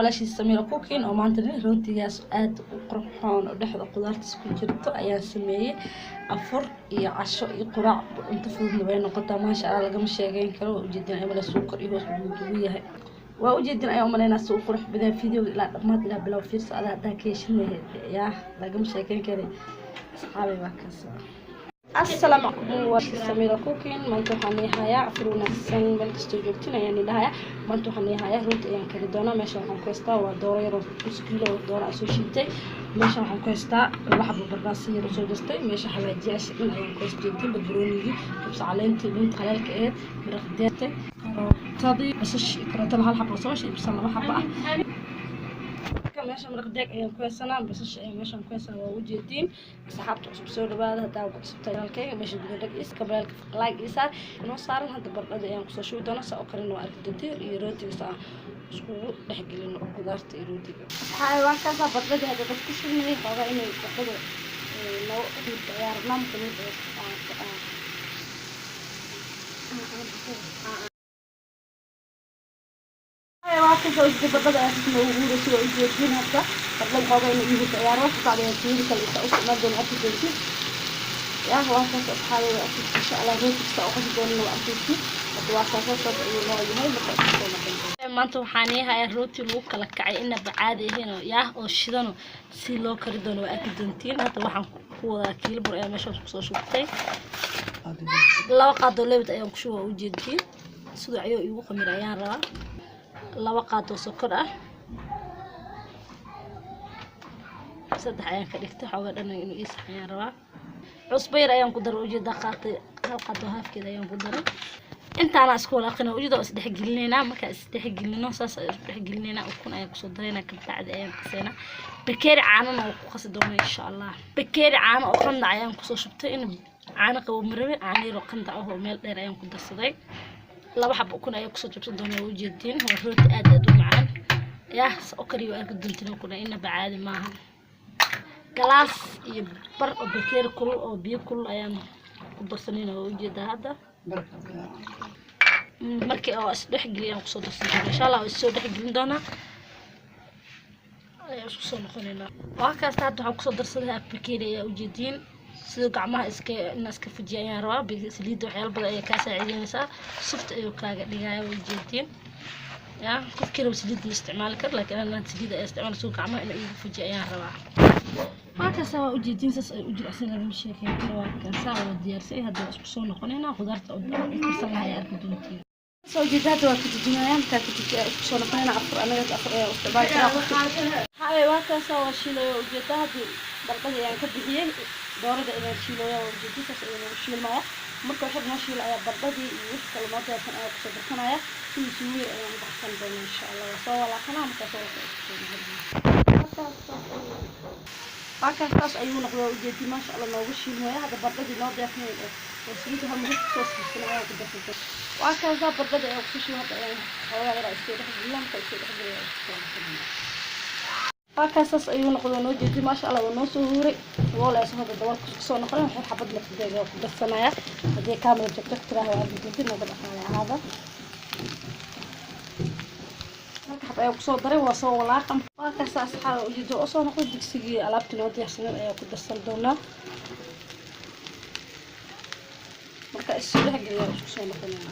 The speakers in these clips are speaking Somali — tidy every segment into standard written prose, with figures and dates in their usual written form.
Walaashiis Samira Cooking oo maanta rootigaas aad u qurxoon oo dhexda qudaartiis ku jirto ayaan sameeyey. Afur iyo casho iyo quraac, cunto fududna way noqotaa. Maasha Allah, lagama sheegeyn karo. Waa ujeedin emala suukar iyo hoos buu yahay. Waa ujeedin ayaan umaleynaa si u qurux badan. Videoga ilaa dhammaad, ilaa bilow fiirso. Adaa haddaa ka heshin lahayd yaa lagama sheekeyn kari. Asxaabi, waa kaas. Assalaamu calaykum, waa Samira Cooking. Maanta waxaan hayaa afur wanaagsan. Meel kastoo joogtin ayaan idhahayaa. Maanta waxaan hayaa rooti ayaan kari doonaa. Meesha waxaan ku haystaa waa dooro yar oo 0.5 kiilo oo dooro aan soo shiitay. Meesha waxaan ku haystaa laba xabo barbaasi yar usoo jartay. Meesha xawaajiyaasha dhan ayaan ku haystaa, barbaroonigii, kabsar caleentii, liinta qaleelka aheyd, maraq diyaartay, karootadii, basashii, karootada hal xabo soo shiiday, basal laba xabo ah. Meesha maraq digaag ayaan ku haysanaa, basasha ayaan meeshaan ku haysanaa. Waa ujeediin. Asxaabta cusub, soo dhawaada. Haddaa ku cusubtahay channelkayga, meesha guda dhag is kabalaalka like ii saar noo saaran. Hadda baradhada ayaan kusoo shubi doonaa. Saa u karin waa arki doontiin, iyo rootiga saa iskugu dhex gelino qudaarta iyo rootiga. Asxaabi, waan kaasaa baradhada hadda dad ku shubnay. Xoogaa inay baradhada noo huurto ayaa rabnaa. Marka mid waa kasoo ujeeda baradhada ayaa si noogu huuraysa. Waa ujeediin. Hadda baradhada xoogaa inay ii hurto ayaa rabaa. Kabacdi ayaan suugada kale isaa u isticmaali doona, arki doontiin. Yaa, waa kaas asxaabi, waa arkaysi. Insha Allah rootiga saa u qasi doonana waa arkaysi. Hadda waa kaas, saas ayuu noo yahay. Marka isku soo noqon. Maanta waxaan ii hayaa rooti lagu kala kacay, inaba caadi ahayn oo yaa oo shidano. Si loo kari doono waa arki doontiin. Hadda waxaan ku wadaa kiilo bur ayaa meeshaas kusoo shubtay. 2 qaadoo lebed ayaan ku shubaa, ujeediin. Siduu ayuu iigu qamir ayaan rabaa. 2 qaadoo sokor ah, 3 ayaan ka dhigtay. Xoogaa dhan inuu ii sax ayaan rabaa. Cusbo yar ayaan ku daray, ujeedaa. Qaatay hal qaadoo haafkeeda ayaan ku daray. Intaana isku walaaqina, ujeeda, waa isdhexgelinaynaa. Markaa isdhexgelino, saas ayaan isku dhexgelinaynaa. Ukun ayaan kusoo daraynaa, kabacdi ayaan qasaynaa. Bakeeri caanana waa ku qasi doonaa, insha Allah. Bakeeri caano oo qandac ayaan kusoo shubtay. In caano qabo ma rabe, caano yar oo qandac ah oo meel dheer ayaan ku darsaday. 2 xabo ukun ayaan kusoo jabsan doonaa. Waa ujeediin, waa rooti aad aad u macaan. Yaa u kariyo arki doontiin kuna, inaba caadi maaha. Galaas iyo bar oo bakeeri kulul oo biyo kulul ayaan ku darsanayna, waa ujeedaa. Hadda markii oo isdhexgeliyaan kusoo darsan doonaa, insha Allah. Waa issoo dhexgelin doonaa, ayaan isku soo noqonaynaa. Waa kaasta. Hadda waxaan kusoo darsaday bakeeri ayaa ujeediin. Sida gacmaha iska inaa iska fujiya ayaan rabaa. Saliidda waxyaalo badan ayaa kaa saacideynaysaa, sufta ayuu kaaga dhigaya. Waa ujeediin. Yaa qofkii raba saliid ma isticmaali karo, laakiin anaa saliid ayaa isticmaal. Soo gacmaha inuu iiga fujiya ayaan rabaa. Waa kaasa, waa ujeediin, saas ay u jilicsan, lagama sheekeyn karo. Waa kaasa, waa diyaarsay. Hadda waa isku soo noqonaynaa. Khudaarta oo karsan lahaa ayaa arki doontiin. Soo jeeda, hadda waa ka dejinaya. Markaa ka dejiya, isku soo noqonayna. Afur anaga afur ayaa isticmaali karaa qofki. Haye, waa kaasa, waa shiilaya, ujeeda. Haddii baradhadii ayaan ka bixiyey, doorada ayaan shiilaya. Waa ujeedi, saas ayuu noogu shiilmaya. Marka waxay noo shiila ayaa baradhadii iyo wixii kale noo diyaarsan ayaa kusoo darsanaya. Sidii suugo ayaan u baxsan doonaa, insha Allah. Waa soo walaaqanaa. Markaa soo walaaqan, isku soo noqonaya. Waa kaas, saas ayuu noqday, waa ujeedi. Maasha Allah, noogu shiilmaya. Hadda baradhadii noo diyaarsan oo saliidda hal mar kusoo siisan ayaa ku darsatay. Waa kaasaa, baradhada ayaa kusoo shiilay. Hadda ayaan xoogaa yaraa isoo dhex gelina. Marka isoo dhex geliya, isku soo noqonaya. Waa kaas, saas ayuu noqday, noo jeedi. Maasha Allah, waa noo soo huuray. Dabooleyso hadda, daboolka kusoo noqonay. Waxay xabad lafdeega ku darsanaya. Haddii kaamira jagjag tiraah, waa arki nooga dhaqaale ahaada. Halka xab ayaa kusoo daray, waa soo walaaqa. Waa kaasa asxaaba, ujeedo oo soo noqday. Digsigii alaabtii noo diyaarsaneed ayaa ku darsan doonaa. Marka isoo dhexgeliya, isku soo noqonayna.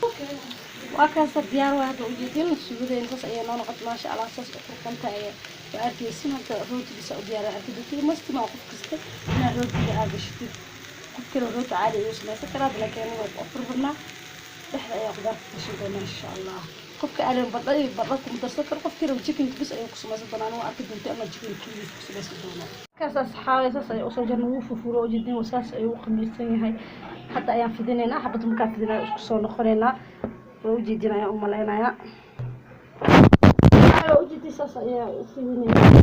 Waa kaasa, diyaar waay. Hadda ujeedin, suugadeen saas ayay noo noqotay. Maasha Allah, saas u qurxanta ayaa waa arkaysin. Hadda rootigiisa u diyaar arki doontiin. Mastima qof kasta inaad rootiga aad gashatid. Qof kale rooti caadi ayuu samaysan karaa, laakiin aniga waa ku afur rabnaa. Dhexda ayaa qudaarta gashan doonaa, insha Allah. Qofka aadan badha iyo badha kuma darsan karo. Qofkii rabo chicken bas ayuu ku samaysan doonaa. Aniga arki doonta ama chicken keligiis ku samaysan doonaa. Markaas asxaabay, saas ayay usoo jarna. Wuu fufuro, ujeedin, saas ayuu u qamiirsan yahay. Hadda ayaan fidinaynaa. Xabadda markaan fidinayo, isku soo noqonaynaa. Waa ujeedin ayaan u malaynayaa. Waa ujeedin, saas ayaa u fidinaynaa.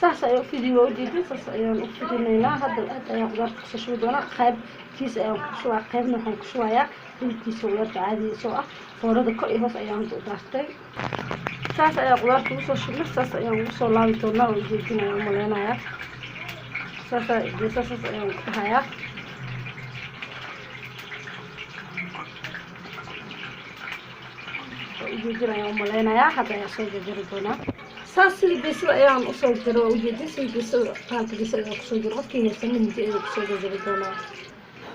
Saas ayaa u fidiy, waa ujeedin, saas ayaan u fidinaynaa. Hadda ayaan qudaarta kusoo shubi doonaa. Qayb kiis ayaan ku shubaa, qaybna waxaan ku shubayaa hilibkiisa, qudaarta caadiga soo ah. Foorada kor iyo hoos ayaan hadda u daartay. Saas ayaa qudaarta ugu soo shubnay, saas ayaan ugu soo laabi doonaa. Waa ujeedin ayaan u malaynayaa. Saasa geesaha saas ayaan ku dhahayaa. ujeedin ayaan umaleynayaa. Hadda ayaa soo jarjari doonaa saas sidii biisada ayaan usoo jaro. Waa ujeedin sidii biisada, qaalka biisada ayaa kusoo jiro. Qofkii haysanin mindi ayuu kusoo jarjari doonaa.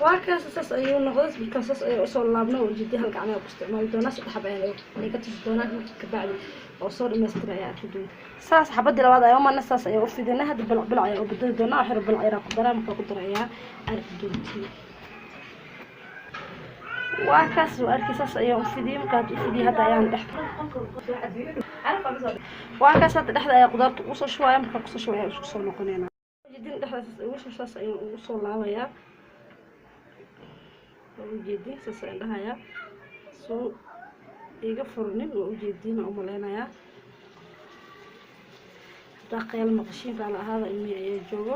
Waa kaas, saas ayuu noqday. Markaa saas ayaa usoo laabna. Waa ujeedin, hal gacan ayaa ku isticmaali doonaa. 3 xab ayaan iga tusi doonaa, marka kabacdi oo soo dhamaystira ayaa arki doonta. Saas xabadii labaad ayaa umana, saas ayaa u fidinay. Hadda balac balac ayaa u bedeli doonaa. Waxyar balac yaraa ku daraa, markaa ku dara ayaa arki doontiin. Waa kaas, waa arkay, saas ayaan u fidiyey. Markaa hadda u fidiyey, hadda ayaan dhex, waa kaas, hadda dhexda ayaa qudaarta ugu soo shubaya. Markaa kusoo shubaya isku soo noqonayna. Ujeedin, dhexda saas ugu soo, saas ayaan ugu soo laabayaa. Waa ujeedin, saas ayaan dhahayaa soo iga furnin. Waa ujeedin aan umaleynayaa. Haddaa qeyl maqashiin raala ahaada, ilmihii ayaa joogo.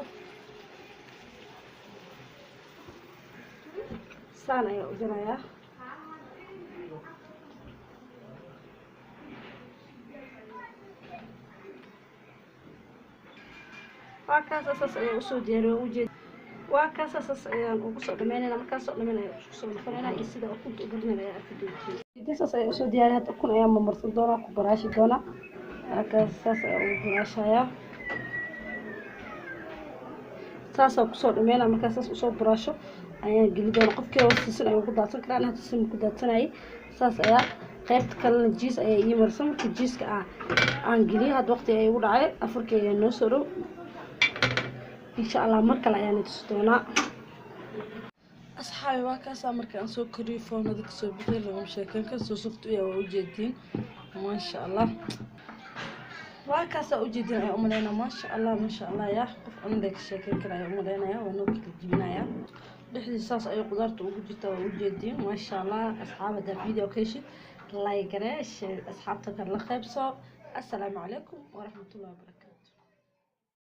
Saan ayaa u jarayaa. Waa kaas, saas ayaa usoo diyaariya. Waa ujeed, waa kaas, saas ayaan ugu soo dhameynayna. Markaas soo dhameyn ayaa isku soo noqonayna iyo sida ukunta u barnayn ayaa arki doontiin. Saas ayaa usoo diyaariya. Hadda ukun ayaa mamarsan doonaa, ku baraashi doonaa. Waa kaas, saas ayaa ugu baraashayaa. Saasaa kusoo dhameynaa. Markaa saas usoo buraasho ayaan geli doonaa. Qofkii rabo sisin ayuu ku daadsan karaa, anaa sisin ku daadsanayay. Saas ayaa qaybta kalena jiis ayaa ii marsan. Marka jiiska aan geliyo, hadda waqti ayaa igu dhacay, afarkii ayaa noo soo dhow. Insha Allah mar kale ayaan tusi doonaa. Asxaabi, waa kaasaa. Marka aan soo koriyo foornada kasoo bixiyay, lagama sheekeyn karo soo softu ayaa. Waa ujeediin, maasha Allah. Waa kaasaa, ujeedin ayaa umaleynaa. Maasha Allah, maasha Allah. Yaa qof cunada ka sheekeyn kara ayaa umaleynaya. Waa noo kala jibinaya. Dhexdiisa saas ayay qudaarta ugu jirtaa. Waa ujeediin, maasha Allah. Asxaab, haddaa video ka heshid, like garee, share, asxaabta kale la qaybso. Assalaamu calaykum waraxmatullahi wabarakatu.